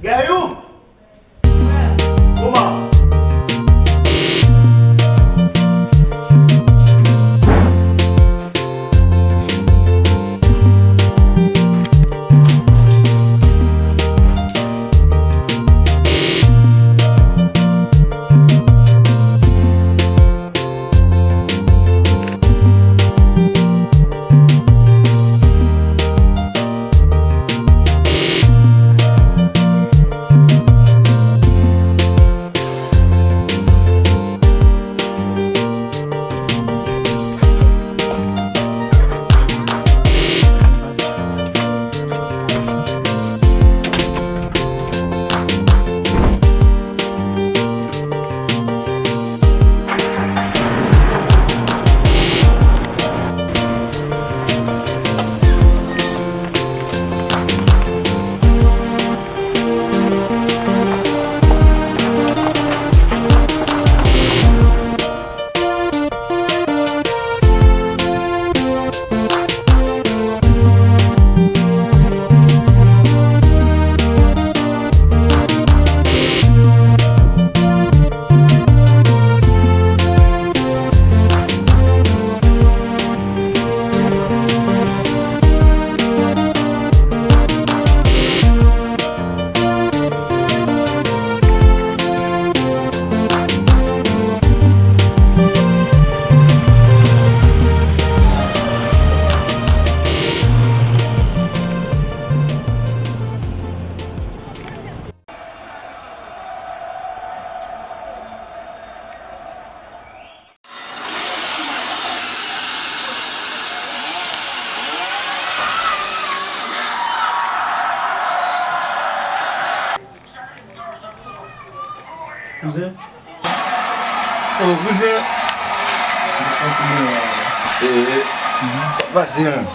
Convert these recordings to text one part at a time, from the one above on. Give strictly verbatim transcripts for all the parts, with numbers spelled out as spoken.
Gayou! Kòman? Kouzen? Oh, kouzen. Kontinye la. Eh, sa pase, man.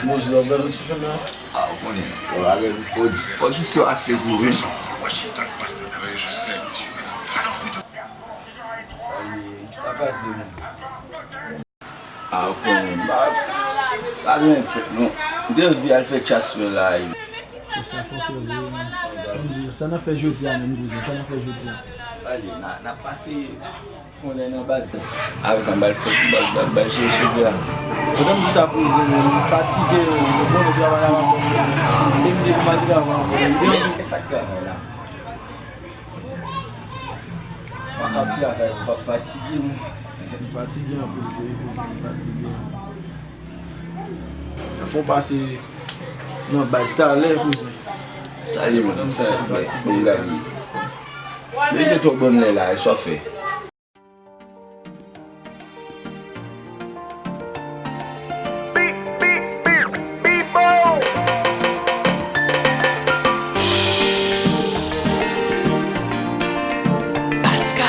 Bon, se la, gade ti fèm la. Ah, ou konnen. Yo, avè fò dis, fò dis yo ase gwo, wi. Sa pase, man. Ah, ou konnen, m pa, pa gen fèt, non. M te anvi al fè chas mwen la, wi. Se sa fò tèl, wi, man. Sa n ap fè jodi a menm, kouzen? Sa n ap fè jodi a? Sa ye, n a, n ap pase fondè nan baz. Apre sa, m pral fè, m pral, m pral, m pral jere cheve a. Pandan m di sa, kouzen, m fatige, m konnen travay la ankò. E m di m pa travay ankò. E sa k travay la? Pa kab travay, ou p ap fatige, non. M fatige anpil, wi, kouzen, m fatige. Fò pase nan baz talè, kouzen. Sa ye, man, sa ye, bon, gade. Men gen twòp bon lè la, e sa w fè. Pascal.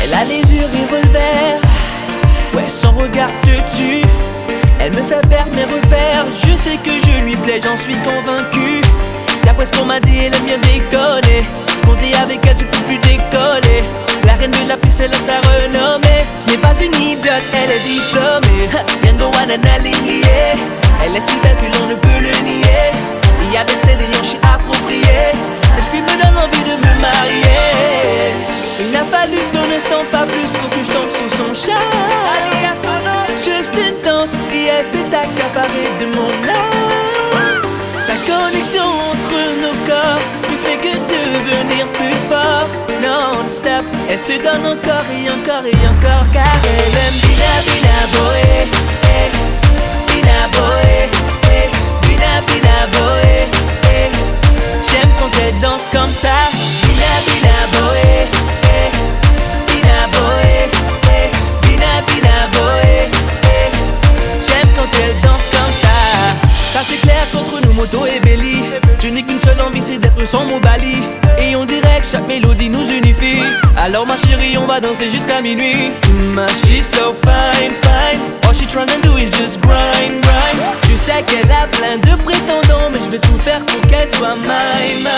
Elle a les yeux revolver, ouais, son regard te tue. Elle me fait perdre mes repères, je sais que je lui plais, j'en suis convaincu. D'après ce qu'on m'a dit, elle aime bien déconner. Compter avec elle, je peux plus décoller. La reine de la piste, elle a sa renommée. Ce n'est pas une idiote, elle est diplômée. Hein, Yango Wananali, yeah. Elle est si belle que l'on ne peut le nier. Et avec ses déhanches appropriées, cette fille me donne envie de me marier. Il n'a fallu qu'un instant, pas plus, pour que je tombe sous son charme. Juste une danse, et elle s'est accaparée de mon âme. La connexion entre nos corps ne fait que devenir plus fort. Non-stop, elle se donne encore et encore et encore, car elle aime Bina Bina Boé, eh, Bina Boé, eh, Bina Bina Boé, eh. J'aime quand elle danse comme ça. Bina Bina Boé, eh, Bina Boé, eh, Bina Bina Boé, eh. J'aime quand elle danse comme ça. Ça c'est clair qu'entre nous, Moto et Belly, je n'ai qu'une seule envie, c'est d'être son Mobali. Et on dirait que chaque mélodie nous unifie. Alors ma chérie, on va dancer jusqu'à minuit. Mm, she's so fine, fine. All she tryna do is just grind, grind. Je sais qu'elle a plein de prétendants, mais je vais tout faire pour qu'elle soit mine, mine.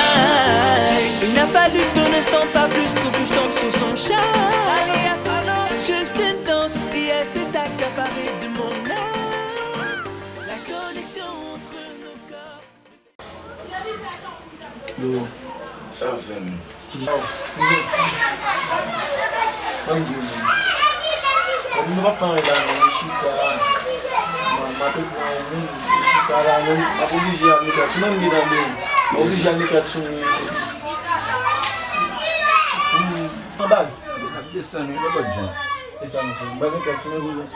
Il n'a fallu qu'un instant, pas plus, pour que je tombe sous son charme. Juste une danse, et elle s'est acquise. Yo. Sa fè m. Ban m di w, men. Kòm nou pa fè anyen la, men, li chita. M, m ape pran yon moun, li chita la, men, m ap oblije al mete sou menm li tande. M oblije al mete sou mwen. Hmm. An baz. N ap desann, wi, nenpòt jan. E sa nou fè. M pa gen kèk sou mwen, kouzen.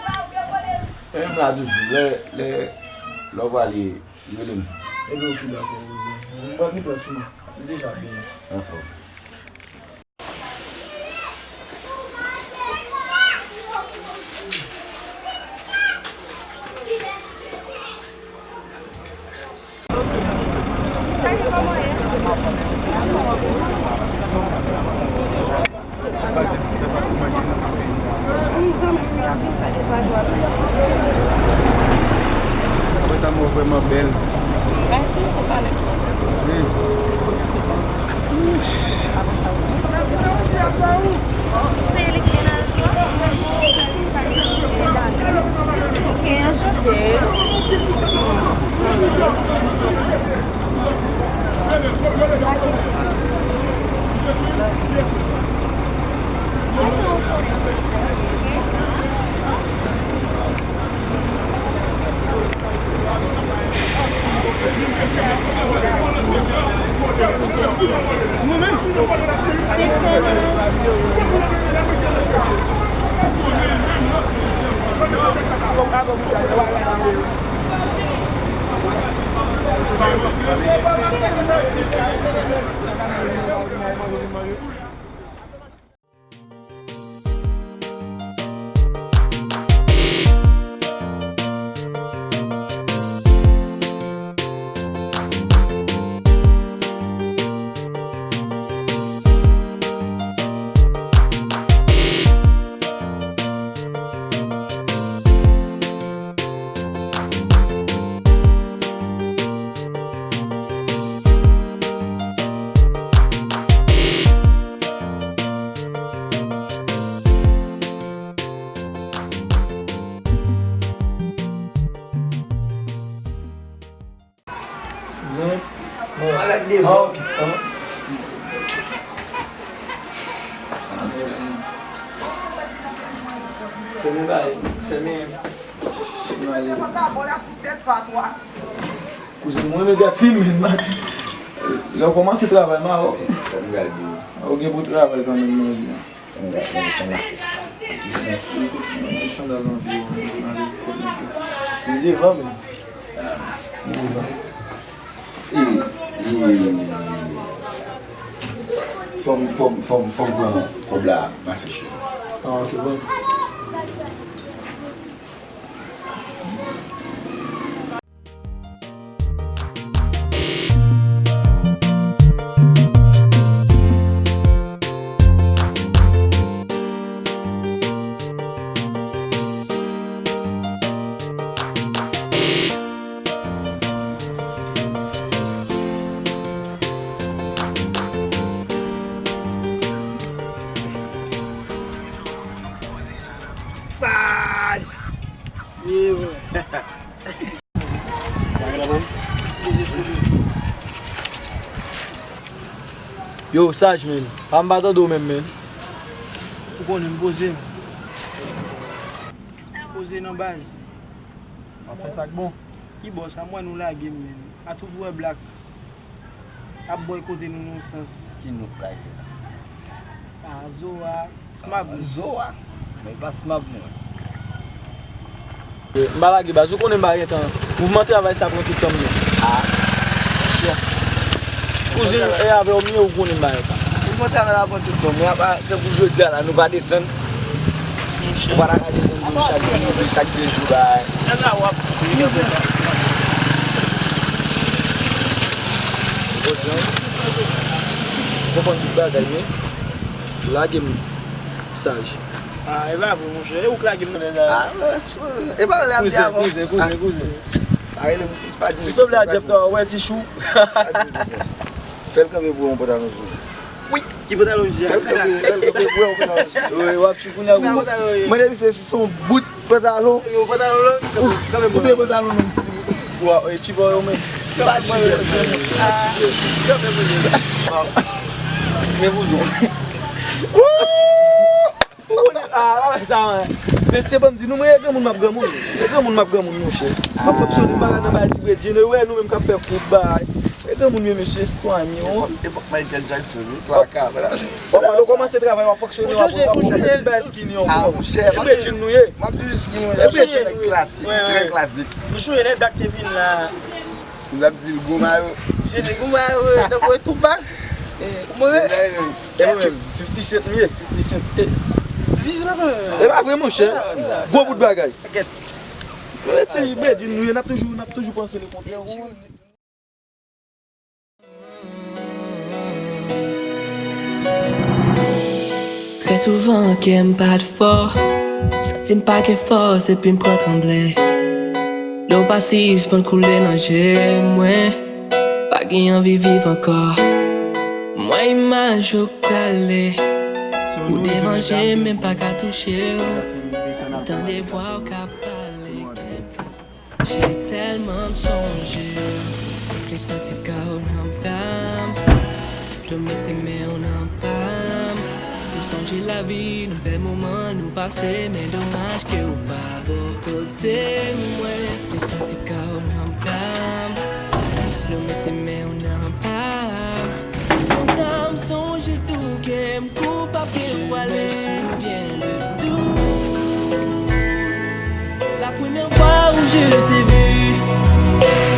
E menm la toujou, lè, lè, lè w prale, rele m. Ebyen, oke, dakò, kouzen. M pa gen kèk sou mwen. Li deja byen. Anfòm. Apre sa, mwen vrèman bèl. Mèsi pou pale. Wi. Se li k mennaj ou? Ok, anchante. Ven. Bon. Al ak devan. Ah, ok. Ah. Fèmen bagay, fèmen. Nou ale. Kouzen, mwen renmen gad fim, men, maten. Lè w kòmanse travay, ma, ok. Fò m gade. Ou gen pou travay kanmenm nan vi a. Fò m gade, men, se yon chou. Ki sens? Ou kontinye, ou sandal nan pye w, ale kot nèg yo. Men devan, men. Ah. Men devan. Si, e, fò m, fò m, fò m, fò m pran kòb la, m a fè cho. Ah, ok, bon. Saj! Yo, Saj, men. Pa m pa tande w menm, men. Ou konnen m poze, men. Poze nan baz. W ap fè sa k bon. Ki bòs, a mwen nou lage m, men. A tout wè Black ap bòykote nou nan yon sans. Ki nou k lage la? A, Zoa, Smab. Zoa? Men pa Smab mwen. M pa lage baz, ou konnen m pa gen tan. Mouvman travay sa pran tout tan m nan. Ah. Kouzen, e avè w m ye, ou konnen m pa gen tan. Mouvman travay la pran tout tan, men apa, tankou jodi a la, nou pa desann. Ou pa ta ka desann tou chak jou, chak de jou, bay. Ou konprann tout bagay, men lage m, Saj. Ah, e pa vre, monchè. E ou k lage m nan lè sa. Ah, e pa lè ap di avan. Kouzen, kouzen, kouzen, kouzen. Pa rele m, pa di m. Li sanble a Jeff Tower, wè ti chou. Pa di m kouzen. Fè l kanpe pou yon pantalon sou. Wi, ki pantalon misye a? Fè l kanpe, fè l kanpe pou yon pantalon sou. Wi, w ap chou kounye a. Mande misye si se yon bout. Pantalon. Yo, pantalon lan. Ou, ou byen pantalon lan, ti. Wa, e, ti bò yo menm. Pa ti bò yo, se mouche. Kanmenm, men bouzon. Ou konnen, ah, pa sa, wen. Mesye, ban m di nou, mwen, e granmoun m ap granmoun. E granmoun m ap granmoun, monchè. M ap fonksyone, m pa ka nan bay ti bredjin, e wè nou menm k ap fè koup, bay. E granmoun, men mesye, sitwayen, wi. Epòk Michael Jackson, wi, twa ka, vwala. W ap, w ap kòmanse travay, w ap fonksyone, w ap, w ap, w ap fè ti bay skin yo ankò. Ah, monchè, ti bredjin nou ye. M ap toujou skin, wi. E bredjin nou ye. Klasik, trè klasik. Ou sonje lè Black te vin la? M ap di l gwo mayo. Misye te gwo mayo, tankou Tupac. E, mwen, e, mwen menm, fifty Cent m ye, fifty Cent. E, e pa vre, monchè. Gwo bout bagay. Mwen ti bredjin nou ye, n ap toujou, n ap toujou panse le kontrè. Trè souvan, kè m pa t fò. M santi m pa gen fòs, epi m pran tranble. Dlo pa sispann koule nan je mwen. Pa gen anvi viv ankò. M wè imaj yo k prale. Ou devan je m, men m pa ka touche w. M tande vwa w k ap pale, kè m pa Che tèlman m sonje w, plis santi kò w nan bra m. Dlo mete men w nan pa m. M sonje lavi, nou bèl moman nou pase, men domaj ke w pa bò kote mwen. Plis santi kò w nan bra m. Dlo mete men w nan pa m. Konsa m sonje tou ke m koupab ke w ale. La première fois où je t'ai vu,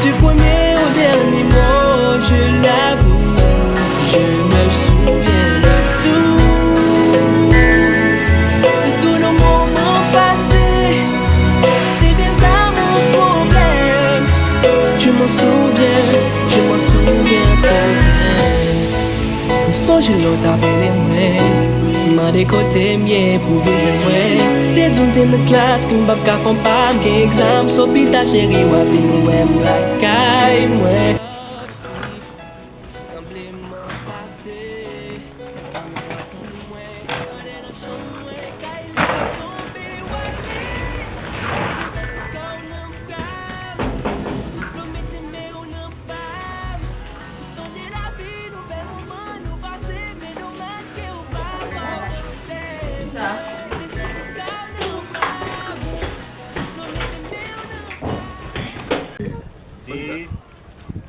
du premier au dernier mot, je l'avoue, je me souviens de tout. De tous nos moments passés, c'est bien ça mon problème. Je m'en souviens, je m'en souviens trop bien. M sonje lè w t ap rele mwen, mande kote m ye pou vin jwenn mwen. Te di w te nan klas ke m p ap ka fè w pa m gen egzam, so pita cheri w a vin wè m lakay mwen. Tranbleman pase, mwen andedan chanm mwen, kay la tonbe w ale. M santi kò w nan bra m, dlo mete men w nan pa m. M sonje lavi nou, bèl moman nou pase, men domaj ke w pa bò kote. Te santi kò w nan bra m. Dlo mete men w nan pa m.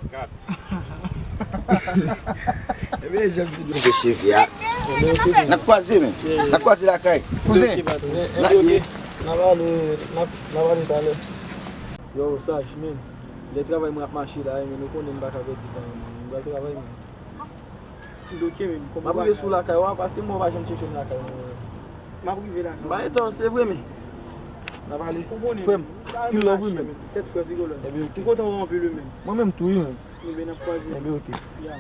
Kat. Ebyen, jan m di nou. Koupe cheve a. N ap kwaze, men. N ap kwaze lakay. Kouzen. N ap ale, n ap, n ap ale talè. Yo, Saj, men. Lè travay mwen ap mache la, men nou konnen m pa ka pèdi tan, men. M pral travay, men. Bloke menm. M ap rive sou lakay ou a, paske mwen pa janm tcheke m lakay mwen. M ap rive lakay ou. M pa gen tan, se vre, men. N ap ale. Ou konnen. Frè m, pil love wi, men. Tèt frè, pi kolòn. Ebyen, oke. M kontan wè w anpil wi, men. Mwen menm tou, wi, men. Ebyen, n ap kwaze. Ebyen, oke. Ya.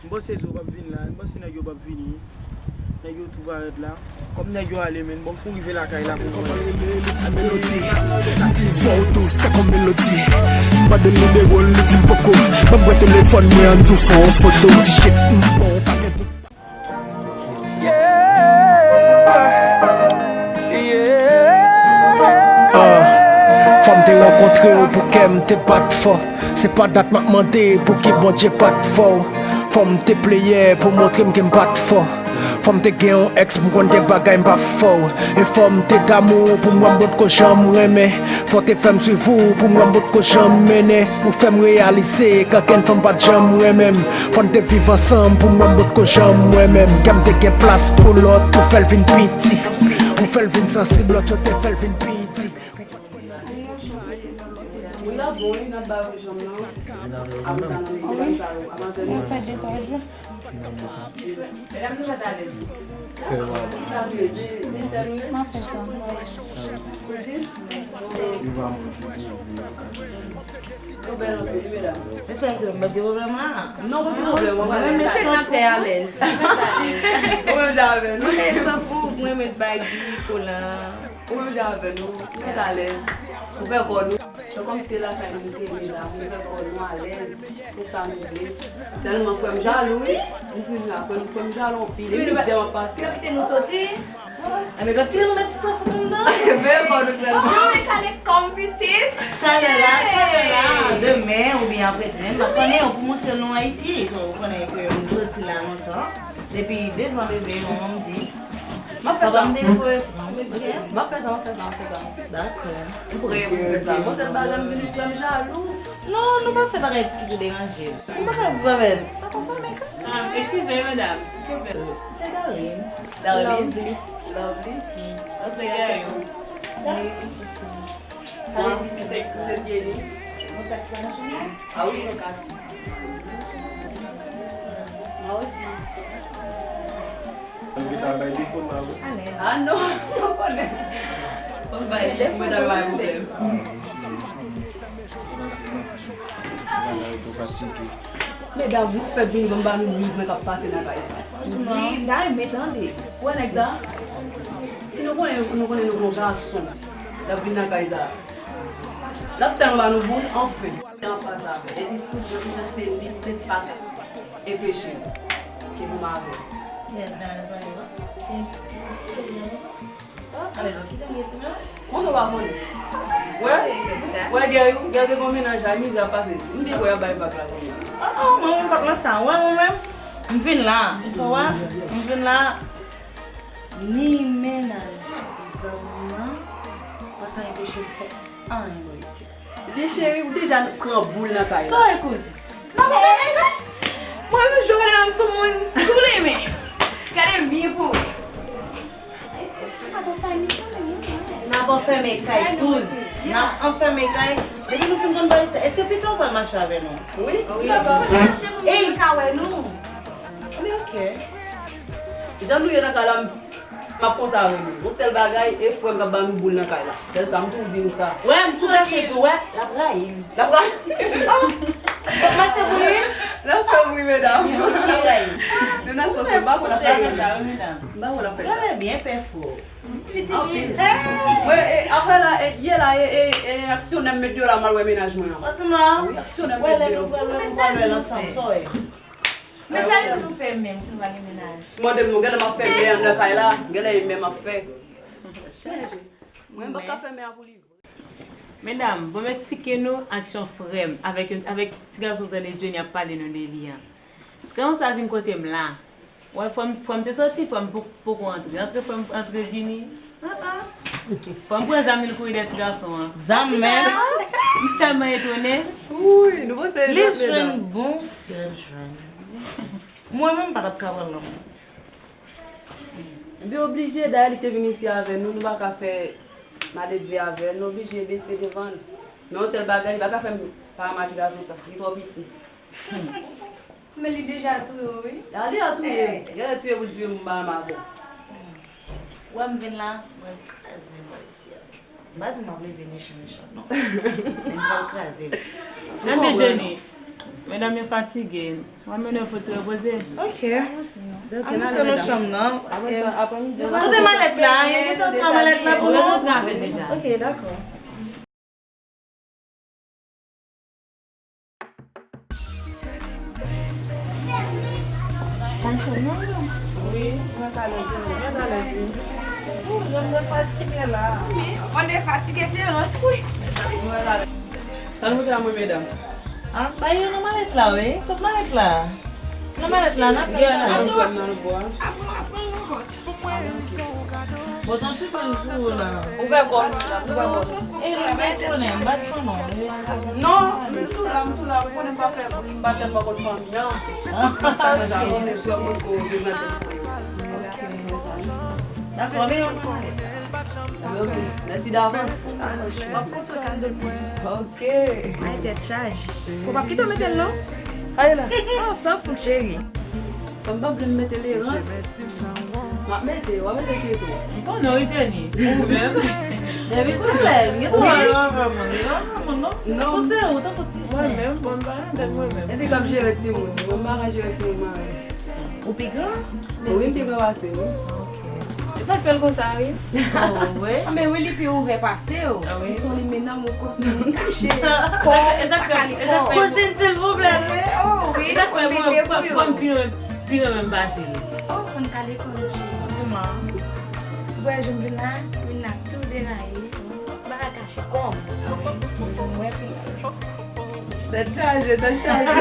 M panse Zo p ap vin la, m panse nèg yo p ap vini. Nèg yo tou parèt la. Kòm nèg yo ale, men bon, fò rive lakay la pou mwen. Kòman rele, li di melodi. Li di vwa w dous tankou melodi. M mande l nimewo l, li di m poko. Ban m pran telefòn mwen, ann tou fè yon foto. Ti chèk m bon, pa gen dout. Ah, fò m te rankontre w pou kè m te bat fò. Se pa dat m ap mande pou ki Bondye pa t fè w. Fò m te pleyè pou montre m ke m pa t fò. Fò m te gen yon èks pou m konn gen bagay m pa fè w. E fò m te damou pou m wè m potko janm renmen. Fò w te fè m swiv ou pou m wè m potko janm mennen. Ou fè m reyalize ke okenn fanm pa t janm renmen m. Fò n te viv ansanm pou m wè m potko janm wè menm. Kè m te gen plas pou lòt, ou fè l vin piti. Ou fè l vin sansib, lòt yo te fè l vin pi di. Moun nan bon wi, n ap ba yo janm nan. Apre sa, n ap fè detwa jou. Medam, nou mèt alèz. Sa vle di, di sèl nou ye? M ap fè sa. Kouzin? Yo bèl anpil wi, medam. Respè ke m pa gen pwoblèm la. Non, pa gen pwoblèm, mwen renmen santi w. Mwen menm jan avè nou. Mwen renmen santi w, mwen renmen bay di kolan. Ou menm jan avè nou, ou fèt alèz, ou fè kò nou. Kòm se lakay nou te ye la, nou fè kò nou alèz, se sa nou vle. Sèlman frè m jalou, wi. M di nou la, frè m, frè m jalou anpil. E mizè m ap pase. Yo kite nou soti. Enben, pa kite nou met ti sanfou anndan. Enben, bon, nou sèlman. Yo, men kale kòm pitit. Talè la, talè la, demen oubyen aprè demen, m ap konnen yo pou montre nou Ayiti. So, ou konnen ke m soti la lontan. Depi de zan bebe, manman m di. M ap fè sa. Papa m te voye pran m, ok? M ap fè sa, m ap fè sa, m ap fè sa. Dakò. M prè pou m fè sa. Bon, sèl bagay m vin frè m jalou. Non, nou pa fè bagay ki pou deranje. Si m pa ka viv avè l, pa konfòme kay. Ah, excusez, madame. Se Darline. Darline? Lovely. Lovely. Ok, Darline. Sa vle di se, se Jenny. Nou kat ki pa nan chanm nan? Ah wi, nou kat. Mwen osi. Mwen ta bay defo la, wi. Ah non, mwen konnen. Fò m bay defo, mwen ta bay pwoblèm. Medam, nou fèk vini ban m ba nou blues mwen k ap pase nan kay sa. Wi, dayè, men tande. Ou wè nèg sa? Si nou konnen, nou konnen nou gon gason, l ap vin nan kay sa. L ap tann ba nou boul, anfen. Tan pa sa. Epi tout jan, tout jan se li, se pata. Enfechi. Ki pou m avè. Yes, nan zanmi, non? Alò, kite m gen ti mwen. Mwen tou pa konnen. Wè, wè, gè yo, gè te gon mennaj la, mizè ap pase. M te kwè y ap bay vag la kounye a. Ah, ah, mwen menm pa nan sa. Wè, mwen menm, m vin la. Ou fè wè, m vin la. Ni mennaj zanmi m nan pa ka anpeche m fè anyen bò isi. Ebyen cheri, ou deja pran boul nan kay la. Sa w ye kouz? N ap fèmen kay. Mwen menm jan w gade la, m sou moun tou renmen. Gade m byen pou ou. N ap anfèmen kay, kouz. N ap anfèmen kay. Depi nou fin konn bagay sa, èske pita w pral mache avè nou? Wi, wi, papa. Mache pou moun ka wè nou. Men ok. Jan nou ye nan kay la, m ap konsa avè nou. Yon sèl bagay, e frè m k ap ba nou boul nan kay la. Sèl sa, m toujou di nou sa. Wè, m tou kache di w, wè, l ap rayi m. L ap rayi m. Ah! Mache pou li. L ap fè bri, medam. L ap rayi m. Nou nan sans, m pa konn cheri. M pa konn l ap fè sa. Gade byen, pè fò. Anpil. Mwen, e, apre la, e, yè la, e, e, e, aksyonè m met deyò la, m al wè mennaj mwen an. Wi, aksyonè m met deyò. Wè, lè nou pral wè, nou pral wè l ansanm, sa w ye. Men sa l di nou fè menm si nou pa gen mennaj? Mande m non, genlè m ap fè men anndan kay la, genlè e men m ap fè. Chaje. Mwen, m pa ka fè men an pou li vre. Medam, bon, m eksplike nou aksyon frè m avèk, avèk ti gason tande Jenny ap pale nou de li an. Ti gason sa vin kote m la. Wè, frè m, frè m te soti, frè m po-, poko antre. Antre, frè m antre vini. Ah, ah. Frè m pran zam li, l kouri dèyè ti gason an. Zam menm? M tèlman etone. Wi, nou panse li jwenn bon. Sèl jwenn. Mwen menm, m pa t ap ka pran l non. Ebyen, oblije, dayè li te vin isi avè nou, nou pa ka fè maledve avè l, nou oblije bese devan l. Men yon sèl bagay, li pa ka fè m pa renmen ti gason sa, li twò piti. Men li deja touye w, wi. A, li a touye m. Genlè touye pou l di m pa renmen avè l. Wè m vin la, mwen kraze bò isi a. M pa di m ap leve mechan mechan, non. Men m pral kraze l. Enben, Jenny, medam yo fatige. W ap mennen yo fouti repoze. Ok. An nou montre nou chanm nan, paske. Kote malèt la? Yo gentan pran malèt la pou nou? Yo gentan pran avè l deja. Ok, dakò. Wi, mwen talè, mwen talè, wi. Ou, mwen fatige la. Wi, on est fatigué, se rans, wi. Sa nou te la, mwen, medam? Ah, ba yo nan malèt la, wi. Tout malèt la. Nan malèt la, nan kay la. Apre, apre, apre, apre, Bon, ton sipriz pou ou la. Ouvè kò nou, ouvè kò nou. E, nou pa konnen, m pa t konnen. Non, m tou la, m tou la, ou konnen m pa fè bri, m pa tèlman konn fanmi an. Sa mwen sa konnen, sou mwen ko prezante m frè yo. Dakò, men yon mwen. Ok, mèsi davans. M ap kontan kado pou ou. Ok. Ay, tèt chaje. Ou p ap kite w mete l non? Ale la. Sa w san fout, cheri. Fanm pa vle m mete l erans. M ap mete, w ap mete kye tou. M konnen wi, Jenny. Ou menm. Depi solèy, m gen twò yo anvan moun. Yo anvan moun, non? Non. Tout se ou, tankou ti sen. Mwen menm, bon, m pa nan tèt mwen menm. E li k ap jere timoun. Mwen m pa ka jere timoun mwen menm. Ou pi gran? Wi, m pi gran pase, wi. Ok. Sa fè l konsa, wi. Oh, wi. Ah, men wi, li pi ouvè pase w. Ah, wi. Li son li mennen mwen kòm si mwen kache. Kò, e sa pa fè, kale e sa kò. Fè kouzin, silvouplè. Oh, wi. E sa fè mwen, mwen, mwen pi renmen, pi renmen m pase l. Oh, fò n kale kò nou. Kòman? Ou wè, jan m vin la, vin la tou deraye. M pa ka kache kò m. Mwen pi. Tèt chaje, tèt chaje.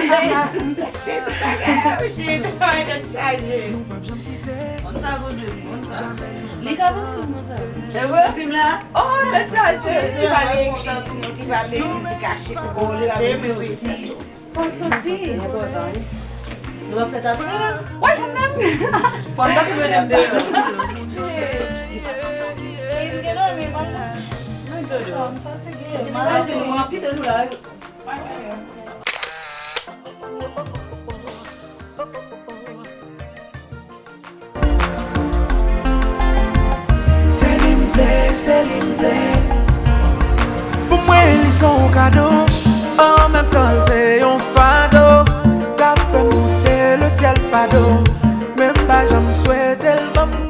Se tout bagay, mesye, se bagay tèt chaje. Konn sa koze, konn sa. Li ka pase konn sa. E vre? Di m la. Oh, tèt chaje. Ti pale, ti pale, ti kache kò, li pa vle soti. Fò l soti. Nou ap fè tata. Wè, mwen menm. Fò m tap mennen m deyò. Cheri, m gen dòmi, m ap la. Mwen gen dòmi. M fatige. M ap kite nou la. Se li m vle, se li m vle. Pou mwen, li se yon kado. An menm tan, l se yon fado. L ap fè m moute lesyèl fado. Men m pa janm swete l ban m